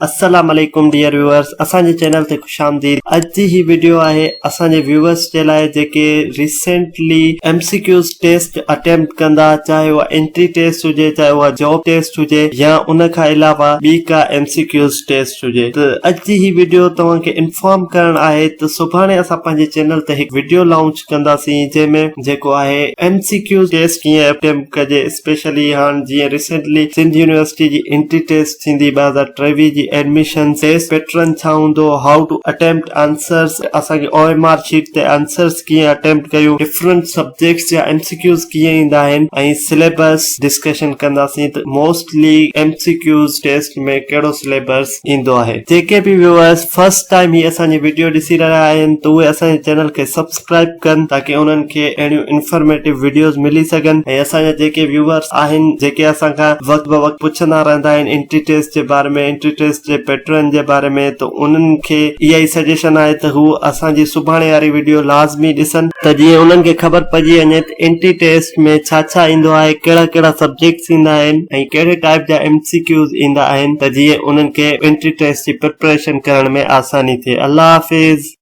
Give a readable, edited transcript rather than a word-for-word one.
السلام عليڪم dear viewers اسان جي چينل تي خوش آمديد اڄ جي هي وڊيو آهي اسان جي ويوئرس جي لاء جيڪي recently M C Qs test attempt ڪندا چاهي اها انٽري ٽيسٽ هجي چاهي اها جاب ٽيسٽ هجي يا ان کان علاوه ٻي ڪا ايم سي ڪيوز ٽيسٽ هجي ته اڄ جي هي وڊيو توهان کي انفارم ڪرڻ آهي ته سڀاڻي اسان پنهنجي چينل تي هڪ وڊيو لانچ ڪنداسين جنهن ۾ جيڪو آهي ايم سي ڪيوز ٽيسٽ ڪيئن اٽيمپٽ ڪجي اسپيشلي هاڻ جيئن ريسينٽلي سنڌ يونيورسٽي جي انٽري ٽيسٽ ٿيندي 2023 جي ايڊميشن ٽيسٽ پيٽرن ڇا هوندو how to attempt answers اسان کي او ايم آر شيٽ تي آنسرز ڪيئن اٽيمپٽ ڪيون ڊفرنٽ سبجيڪٽس جا ايم سي ڪيوز ڪيئن ايندا آهن ۽ سليبس ڊسڪشن ڪنداسين ته mostly M C Qs test ۾ ڪهڙو سليبس ايندو آهي. جيڪي به ويوئرس فرسٽ ٽائيم هي اسان جي وڊيو ڏسي رهيا آهن ته اهي اسان جي چينل کي سبسڪرائيب ڪن تاڪه انهن کي اهڙيون انفارميٽو وڊيوز ملي سگهن ۽ اسان جا جيڪي ويوئرس آهن جيڪي اسان کان وقت به وقت پڇندا رهندا آهن انٽري ٽيسٽ جي باري ۾ انٽري ٽيسٽ جي پيٽرن جي باري ۾ ته انهن کي اها ئي سجيشن آهي ته هو اسان جي سڀاڻي واري وڊيو لازمي ڏسن ته جيئن انهن کي خبر پئجي وڃي ته انٽري ٽيسٽ ۾ ڇا ڇا ايندو آهي، ڪهڙا ڪهڙا سبجيڪٽس ايندا آهن ۽ ڪهڙي ٽائيپ جا ايم سي ڪيوز ايندا آهن ته جيئن انهن کي انٽري ٽيسٽ جي پريپريشن ڪرڻ ۾ آساني ٿئي. الله حافظ.